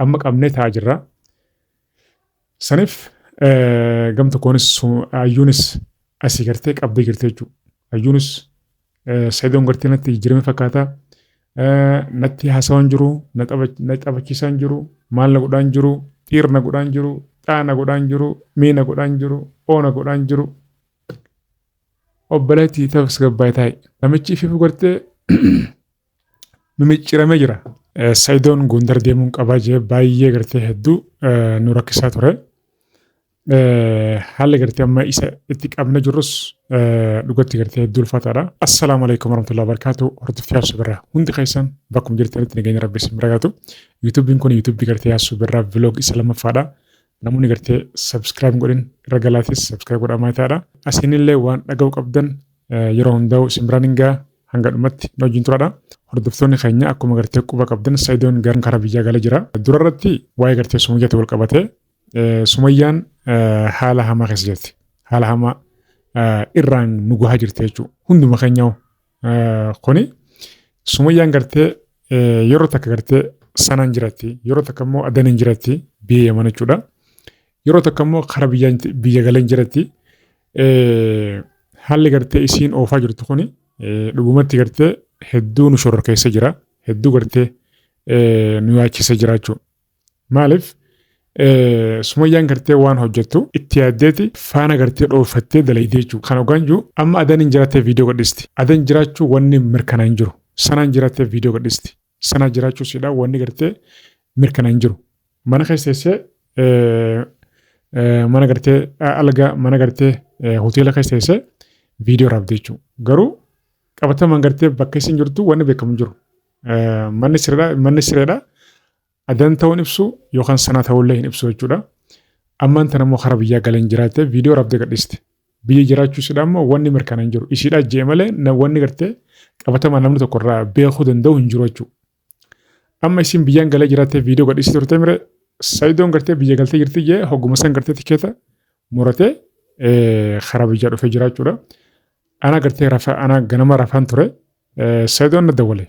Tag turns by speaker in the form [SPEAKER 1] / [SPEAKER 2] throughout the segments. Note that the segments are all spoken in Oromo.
[SPEAKER 1] Amma qabnee taa'aa jirra. Saniif gam tokkoonis ayyuunis asii gartee qabdee jirti jechuudha. Ayyuunis Sa'idoon gartee natti jijjiirame fakkaata. Natti haasawaa hin jiru, na taphachiisaa hin jiru, maal na godhaa hin jiru, xiir na godhaa hin jiru, xaa na godhaa hin jiru, mii na godhaa hin jiru, oo na godhaa hin jiru. Obboleettii tasgabbaa'ee taa'i. Namichi ifiif gartee mimicciiramee jira. Sa'idoon Gondar deemuun qabaa jee baay'ee gartee hedduu nu rakkisaa ture. Haalli gartee amma isa itti qabne jirrus dhugatti gartee hedduu ulfaataadha. Assalaamu alaikum warahmatullahi wabarakatuh. Hordofii Yaasuu Birraa hundi keessan bakkuma jirtanitti nageenya Rabbi isin bira gaatu. Yuutuubiin kun yuutuubii gartee Yaasuu Birraa vlog isa lammaffaadha. Namoonni gartee subscribe godhin irra galaatis subscribe godhaa maayitaadha. Asiinillee waan dhaga'uu qabdan yeroo hundaa'u isin biraan hin ga'a hanga dhumatti nu wajjin turadha. Hordoftoonni keenya akkuma gartee quba qabdan Sa'idoon gara karaa biyyaa galee jira. Dura irratti waa'ee gartee Sumayyaatti wal qabatee Sumayyaan haala hamaa keessa jirti. Haala hamaa irraan nu gahaa jirti jechuudha. Hunduma keenya kuni Sumayyaan gartee yeroo takka gartee sanaan jiratti yeroo takka immoo adaniin jiratti biyya Yaman jechuudha. Yeroo takka immoo karaa biyya galeen jiratti. Haalli gartee isiin oofaa jirtu kuni dhugumatti gartee hedduu nu shororkeessa jira. Hedduu gartee nu yaachisa jira jechuudha. Maaliif Sumayyaan gartee waan hojjettu itti yaaddeeti faana gartee dhoofattee dalaydee jechuudha. Kan ogaan jiru amma adan hin jiraattee viidiyoo gadhiisti. Adan jiraachuu wanni mirkanaa hin jiru. Sanaan jiraattee viidiyoo gadhiisti. Sanaa jiraachuu siidhaa wanni gartee mirkanaa hin jiru. Mana keessa teessee mana gartee algaa mana gartee hoteela keessa teessee viidiyoo raabde jechuudha. Garuu qabatamaan gartee bakka isin jirtu wanni beekamu hin jiru. Manni sireedha manni sireedha. Adan ta'uun ibsu yookaan sanaa ta'ullee hin ibsu jechuudha. Ammaan tana immoo karaa biyyaa galeen jiraatte viidiyoo raabdee gadhiiste. Biyya jiraachuu isiidha immoo wanni mirkanaa hin jiru. Isiidha jee malee wanni gartee qabatamaa namni tokko irraa beekuu danda'u hin jiru jechuudha. Amma isiin biyyaan galee jiraattee viidiyoo gadhiisee turte mire Sayidoon gartee biyya galtee jirti jee hogguma san gartee tikeeta muratee karaa biyyaa dhufee jira jechuudha. Ana gartee rafa ana ganama rafaan ture Sayidoon na dawwale.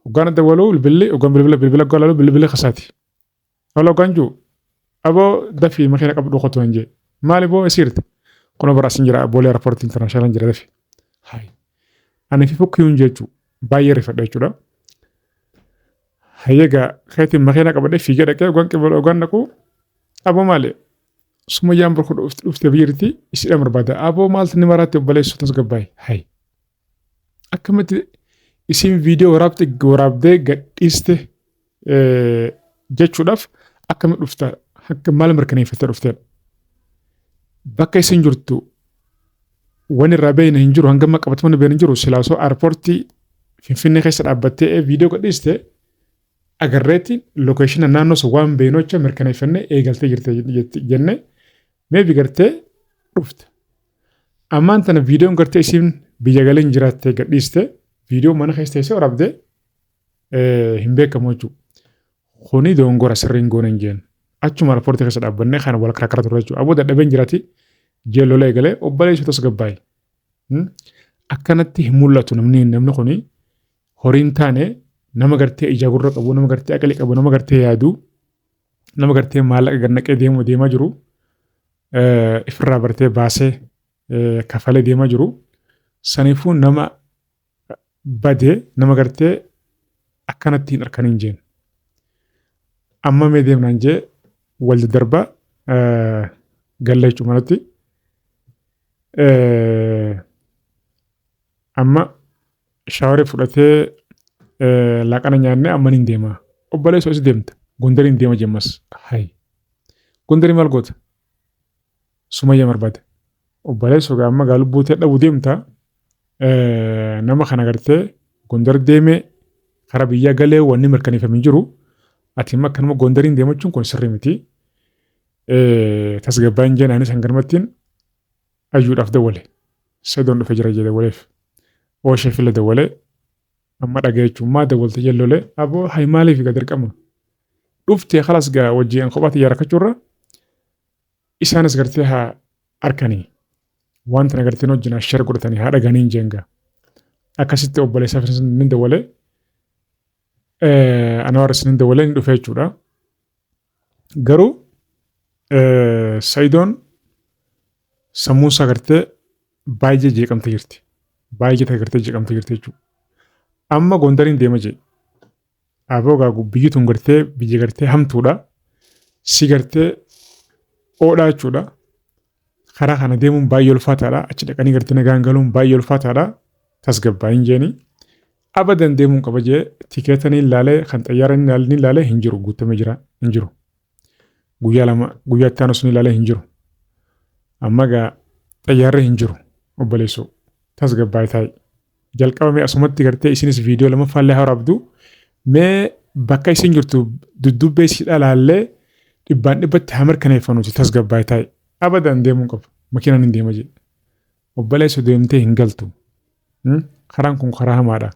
[SPEAKER 1] Hoggaan na dawwalu bilbilli hoggaan bilbila bilbila hoggaan laalu bilbilli kasaati. Wala hoggaan jiru aboo dafii makiina qabdhu qotu hin jee. Maali boo isiirte? Kunoo bara asin jira boolee airport international jira dafi. Hayi. Ani fi fokkiyuun jechuu baay'ee rifadha jechuudha. Hayyeegaa keetiin makiina qabadhee fiigee dhaqee hoggaan qibala hoggaan dhaqu aboo maali? Sumayyaan barkoo dhuftee biyyirti isiidha barbaada. Aboo maaltu ni maraatti obboleessu tasgabbaa'e. Hayi. Akkamitti isiin viidiyoo waraabde waraabdee gadhiiste jechuudhaaf akkamitti dhufta akka maal mirkaneeffattee dhufteedha. Bakka isin jirtu waan irraa beekne hin jiru hanga amma qabatamani beekne hin jiru silaa osoo airpoortii Finfinnee keessa dhaabbattee viidiyoo gadhiiste agarreetti lokeeshina naannoo sun waan beeknu jecha mirkaneeffannee eegaltee jirte jennee meebi gartee dhufte. Ammaan tana viidiyoon gartee isiin biyya galeen jiraatte gadhiiste viidiyoo mana keessa teessee waraabde hin beekamu jechuudha. Kuni dogongora sirriin goone hin jeen. Achuma raappoortii keessa dhaabbannee kan wal karakara turre jechuudha. Aboo dadhabeen jiraati jeen lola eegalee obboleessu tasgabbaa'e. Akkanatti hin mul'atu namni namni kuni horiin taane nama gartee ija gurra qabu nama gartee aqli qabu nama gartee yaadu nama gartee maallaqa gad naqee deemu deemaa jiru ifirraa bartee baasee kafalee deemaa jiru saniifuu nama bade nama gartee akkanatti hin arkan hin jeen. Amma mee deemnaan jee wal daddarba galla jechuun manatti. Amma shaaworii fudhatee laaqana nyaannee amma niin deema. Obboleessoo as deemta. Gondariin deema jemmas. Hay. Gondarii maal goota? Sumayya barbaade. Obboleessoo gaa amma gaa lubbuu tee dhabuu deemta. Nama kana gartee Gondar deemee karaa biyyaa galee wanni mirkaneeffame hin jiru. Ati immoo akkanuma Gondariin deemachuun kun sirrii miti. Tasgabbaan jeen anis hanganumattiin ayyuudhaaf dawwale. Sadoon dhufe jira jedhe dawwaleef. Ooshee file dawwale. Amma dhaga'e jechuun maa dawwalte jeen lolee aboo hay maaliif egaa dirqama. Dhuftee kalas gaa wajjin kophaa tiyyaa rakkachuurra isaanis gartee haa arkanii wanta na gartee wajjin haa share godhatanii haa dhaganii hin jeen gaa. Akkasitti obboleessaaf ni dawwale. Anawaaris ni dawwale ni dhufe jechuudha. Garuu Sa'idoon sammuun isaa gartee baay'ee jeeqamtee jirti. Baay'ee gartee jeeqamtee jirti jechuudha. Amma Gondariin deema jee. Aboo gaa biyyi tun gartee biyya gartee hamtuudha. Si gartee oodhaa jechuudha. Karaa kana deemuun baay'ee ulfaataadha. Achi dhaqanii gartee nagaan galuun baay'ee ulfaataadha. Tasgabbaa'iin jeeni. Abadan deemuun qaba jee tikeeta ni ilaalee kan xayyaara ni ilaalee hin jiru guutamee jira hin jiru. Guyyaa 2 guyyaa itti aanus ni ilaalee hin jiru. Amma gaa xayyaarri hin jiru obboleessoo tasgabbaa'ee taa'i. Jalqaba mee asumatti gartee isinis viidiyoo lammaffaallee haa waraabdu. Mee bakka isin jirtu duddubbee isii dhalaallee dhibbaan dhibbatti haa mirkaneeffannuti tasgabbaa'ee taa'i. Abadan deemuun qaba. Makiinaan hin deema jedhe. Obboleessa deemtee hin galtu. Karaan kun karaa hamaadha.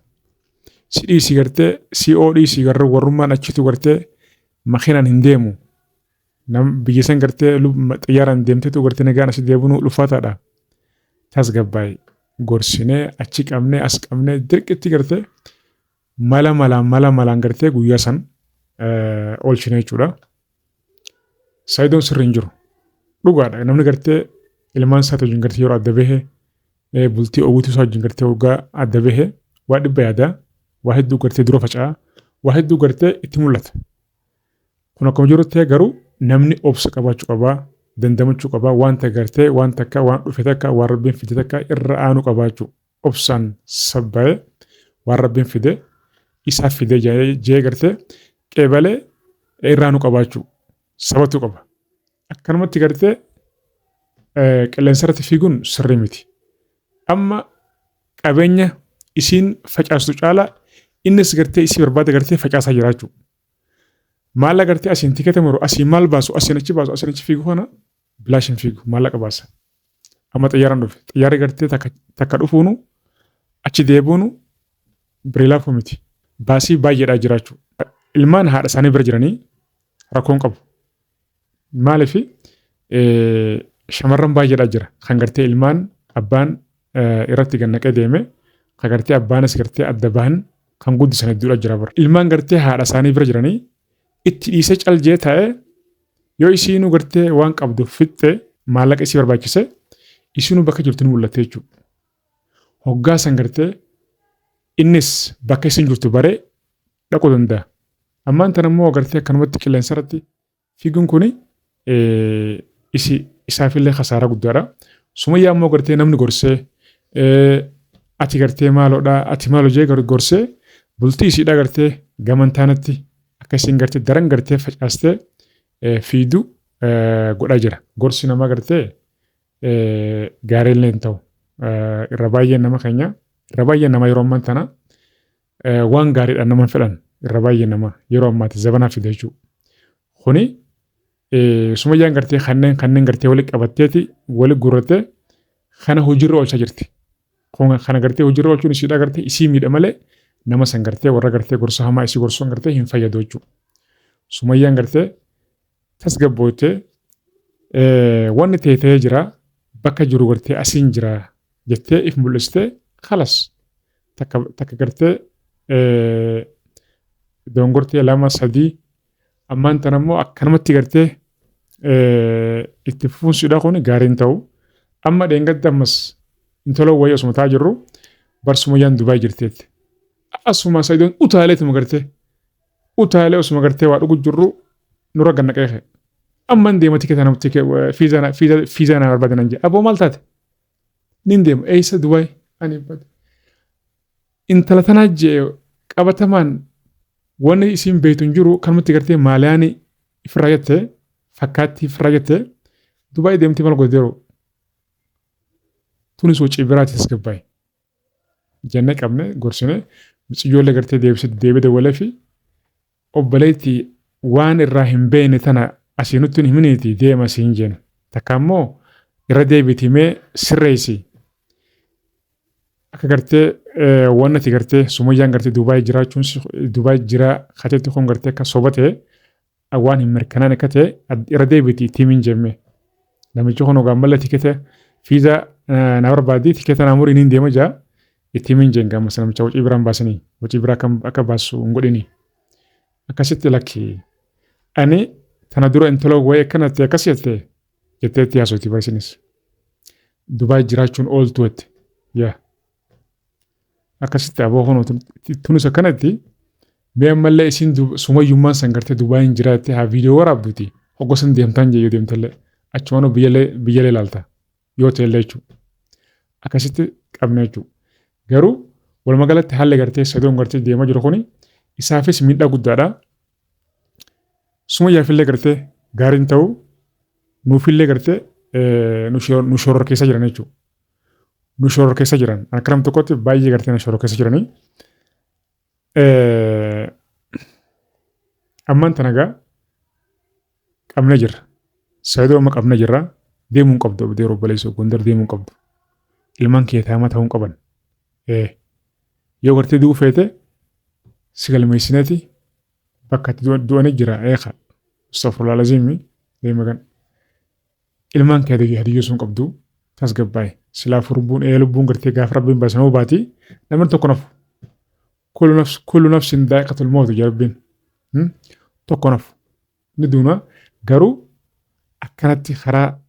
[SPEAKER 1] Si dhiisi gartee si oo dhiisi garuu warrummaan achitu gartee makiinaan hin deemu. Nam biyya san gartee xiyyaaraan deemteetu gartee nagaan asii deebiin ulfaataadha. Tasgabbaa'e gorsinee achi qabnee as qabnee dirqitti gartee mala malaan mala malaan gartee guyyaa san oolchine jechuudha. Saayidoon sirri hin jiru. Dhugaadha namni gartee ilmaan isaa wajjin gartee yeroo adda bahee bultii oowwituu isaa wajjin gartee waggaa adda bahee waa dhibba yaada waa hedduu gartee dura faca'a waa hedduu gartee itti mul'ata. Kun akkuma jiru ta'e garuu namni obsa qabaachuu qabaa dandamachuu qabaa wanta gartee waan takka waan dhufe takka waan rabbiin fide takka irra aanu qabaachuu obsaan sabbaa'ee waan rabbiin fide isaaf fide jee gartee qeebalee irra aanu qabaachuu sabatu qaba. Akkanumatti gartee qilleensa irratti fiiguun sirrii miti. Amma qabeenya isiin facaastu caalaa innis gartee isii barbaada gartee facaasaa jiraachuu. Maalla gartee asiin tikeeta muru asiin maal baasu asiin achi baasu asiin achi fiigu kana bilaash hin fiigu maallaqa baasa. Amma xiyyaaraan dhufe xiyyaarri gartee takka takka dhufuunu achi deebi'uunu birilaafuu miti. Baasii baay'eedhaa jiraachuu. Ilmaan haadha isaanii bira jiranii rakkoon qabu. Maaliif shamarran baay'eedhaa jira kan gartee ilmaan abbaan irratti gannaqee deeme kan gartee abbaanis gartee adda bahan kan guddisan hedduudha jira bara. Ilmaan gartee haadha isaanii bira jiranii itti dhiisee caljee taa'ee yoo isiinuu gartee waan qabdu fixxe maallaqa isii barbaachise isiinuu bakka jirtu ni mul'atte jechuudha. Hoggaa san gartee innis bakka isin jirtu baree dhaquu danda'a. Ammaan tana immoo gartee akkanumatti qilleensa irratti fiiguun kuni isi isaafillee kasaaraa guddaadha. Sumayyaa immoo gartee namni gorsee ati gartee maaloodha ati maaloo jee gorsee bultii isiidha gartee gamantaanatti akka isiin gartee daran gartee facaastee fiidu godhaa jira. Gorsi namaa gartee gaariillee hin ta'u. Irra baay'een nama keenya irra baay'een nama yeroo ammaan tana waan gaariidhaan nama hin fedhan irra baay'ee nama yeroo ammaati zabanaa fide jechuudha. Kuni sumayyaan gartee kanneen kanneen gartee wali qabatteeti wali gurrattee kana hojiirra oolchaa jirti. Kana gartee hojiirra oolchuun isiidhaa gartee isii miidha malee nama san gartee warra gartee gorsa hamaa isii gorsuun gartee hin fayyadu jechuudha. Sumayyaan gartee tasgabbooytee wanni ta'e ta'ee jira bakka jiru gartee asiin jira jettee if mul'istee kalas takka takka gartee dongortee 2 3 ammaan tana immoo akkanumatti gartee itti fufuunsiidha kun gaariin ta'u amma dheengadda ammas intaloo wayii osuma ta'aa jirru bar Sumayyaan Dubaay jirteetti asuma Sa'idoon utaaleetuma gartee utaalee osuma gartee waa dhugu jirru nurra gannaqee ka'e amman deema tikeeta namatti fiizaa na barbaade nan jedhe aboo maal taate nin deema eessa Dubaay ani bade intala tanaa jee qabatamaan wanni isiin beektu hin jiru kanumatti gartee maaliyaani ifirraa jette fakkaatti ifirraa jette Dubaay deemtee maal goote yeroo tunis wacii biraati tasgabbaa'e jennee qabne gorsine miciyyoollee gartee deebisee deebi'ee dawwalee fi obboleetti waan irraa hin beekne tana asii nutti hin himiniiti deema siin jeen takka immoo irra deebiti mee sirreessi akka gartee wanni ati gartee Sumayyaan gartee Dubaay jiraachuun Dubaay jira kateetti kun gartee akka soba ta'e waan hin mirkanaan akka ta'e irra deebiti itti himin jemme namichi kun ogaan mala tikete fiiza na barbaadi tiketa naa murii niin deema jaa itti himin jeen gaammas namicha wacii biraan baasanii wacii biraa akka baasu hin godhini akkasitti lakki ani Tana dura intala wayii akkanatti akkas jette jettee itti haasofti bara isinis. Dubaay jiraachuun ooltu jette. Yaa. Akkasitti aboo kun tunis akkanatti mee ammallee isiin sumayyummaan san gartee Dubaayin jira jettee haa viidiyoo waraabduti. Hogga san deemtaan jee yoo deemtallee achumaanuu biyyallee biyyallee ilaalta yoo ta'ellee jechuudha. Akkasitti qabna jechuudha. Garuu walumaa galatti haalli gartee Sadoon gartee deemaa jiru kuni isaafis miidhaa guddaadha. Sumayyaafillee gartee gaariin ta'u nuufillee gartee nu shororkeessaa jiran jechuudha. Nu shororkeessaa jiran. Akka nam tokkotti baay'ee gartee nu shororkeessaa jiranii. Ammaan tana gaa qabnee jirra. Saayidoo amma qabnee jirra. Deemuu hin qabdu abdii obboleessoo Gondar deemuu hin qabdu. Ilmaan kee taamaa ta'uu hin qaban. Yoo gartee du'uu feete si galmeessineeti bakka itti du'anii jira eeka. Astaghfirullah alaziimi deema kan. Ilmaan kee hadiyyoo sun qabdu tasgabbaa'e. Silaafuu lubbuun ee lubbuun gartee gaafa rabbiin baase nama baati namni tokko nafu. Kullu nafs kullu nafsin daa'iqatul mawt jedha rabbiin. Tokko nafu. Ni duuna garuu akkanatti karaa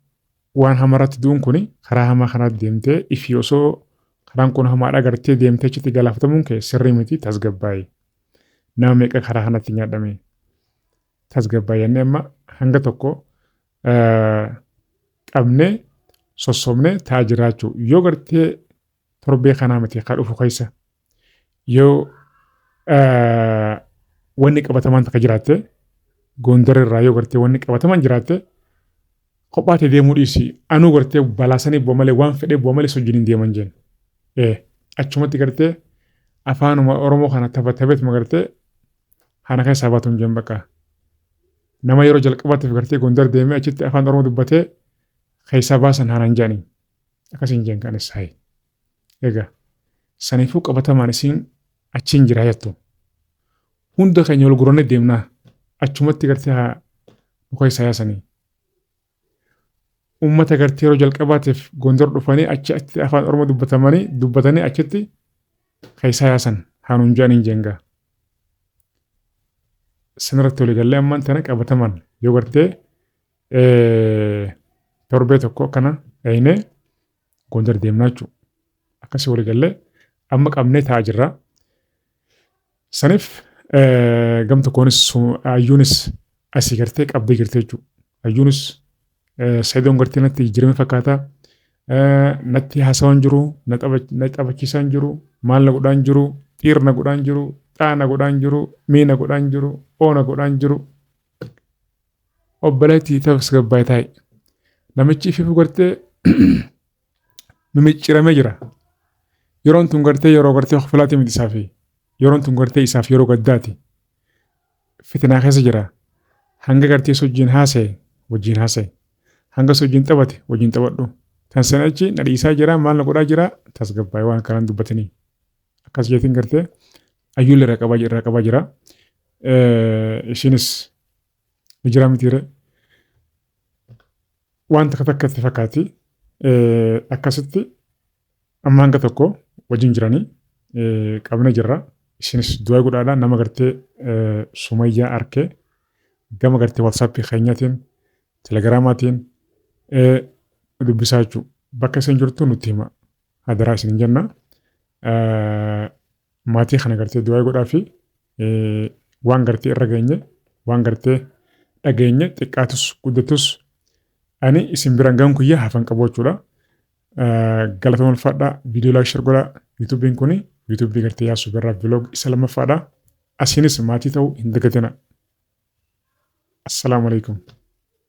[SPEAKER 1] waan hamarratti du'uun kuni karaa hamaa kanaatti deemtee ifii osoo karaan kun hamaadha gartee deemtee achitti galaafatamuun kee sirrii miti tasgabbaa'e. Nama meeqa karaa kanatti nyaadhame tasgabbaa'e jennee amma hanga tokko qabnee sossobnee taa'aa jiraachuu yoo gartee torbee kanaa miti ka dhufu keessa yoo wanni qabatamaan takka jiraatte Gondar irraa yoo gartee wanni qabatamaan jiraatte kophaa ta'e deemuu dhiisi anuu gartee balaa sanii bu'a malee waan fedhee bu'a malee sojjiin hin deeman jeen. Achumatti gartee afaanuma Oromoo kana taphateetuma gartee kana keessaa baatu hin jeen bakka. Nama yeroo jalqabaatiif gartee Gondar deemee achitti afaan Oromoo dubbatee keessaa baasan haanaan jedhanii. Akkasiin jeen kanis hayi. Egaa saniifuu qabatamaan isiin achiin jira jettu. Hunda keenya wal gurannee deemnaa achumatti gartee haa nu keessaa yaasanii. Uummata gartee yeroo jalqabaatiif Gondar dhufanii achi achitti afaan Oromoo dubbatamanii dubbatanii achitti keessaa yaasan haa nuun jedhaniin jeengaa. Sanirratti waliigallee ammaan tana qabatamaan yoo gartee torbee tokko akkana dhaynee Gondar deemnaa jechuudha. Akkasii walii gallee amma qabnee taa'aa jirra. Saniif gam tokkoonis ayyuunis asii gartee qabdee jirti jechuudha. Ayyuunis Sayidoon gartee natti jijjiirame fakkaata. Natti haasawaan jiru, na taphachiisaan jiru, maal na godhaan jiru, xiir na godhaan jiru, xaa na godhaan jiru, mii na godhaan jiru, oo na godhaan jiru. Obboleettii tasgabbaa'e taa'i. Namichi ifiif gartee mimicciramee jira. Yeroon tun gartee yeroo gartee hoflaati miti isaaf. Yeroon tun gartee isaaf yeroo gaddaati. Fitinaa keessa jira. Hanga gartee wajjin haasa'e wajjin haasa'e. Hanga wajjin taphate wajjin taphadhu. Tan sana achi na dhiisaa jira maal na godhaa jira tasgabbaa'e waan kanaan dubbatanii. Akkas jeetiin gartee ayyuullee irraa qabaa jira. Ishiinis ni jira mitiire. Waan takka takka itti fakkaati. Akkasitti amma hanga tokko wajjin jiranii qabna jirra. Isinis du'aa godhaadha nama gartee Sumayyaa arkee gama gartee WhatsAppii keenyaatiin Telegiraamaatiin dubbisaa jechuudha. Bakka isin jirtu nutti hima. Hadaraa isin jenna. Maatii kana gartee du'aa godhaa fi waan gartee irra geenye waan gartee dhageenye xiqqaatus guddatus ani isin biraan ga'uun kiyya hafan qabu jechuudha. Galatoomaa ulfaadhaa viidiyoo laayik shar godhaa yuutuubiin kuni yuutuubii gartee Yaasuu Birraa vlog isa lammaffaadha. Asiinis maatii ta'uu hin dagatina. Assalaamu alaikum.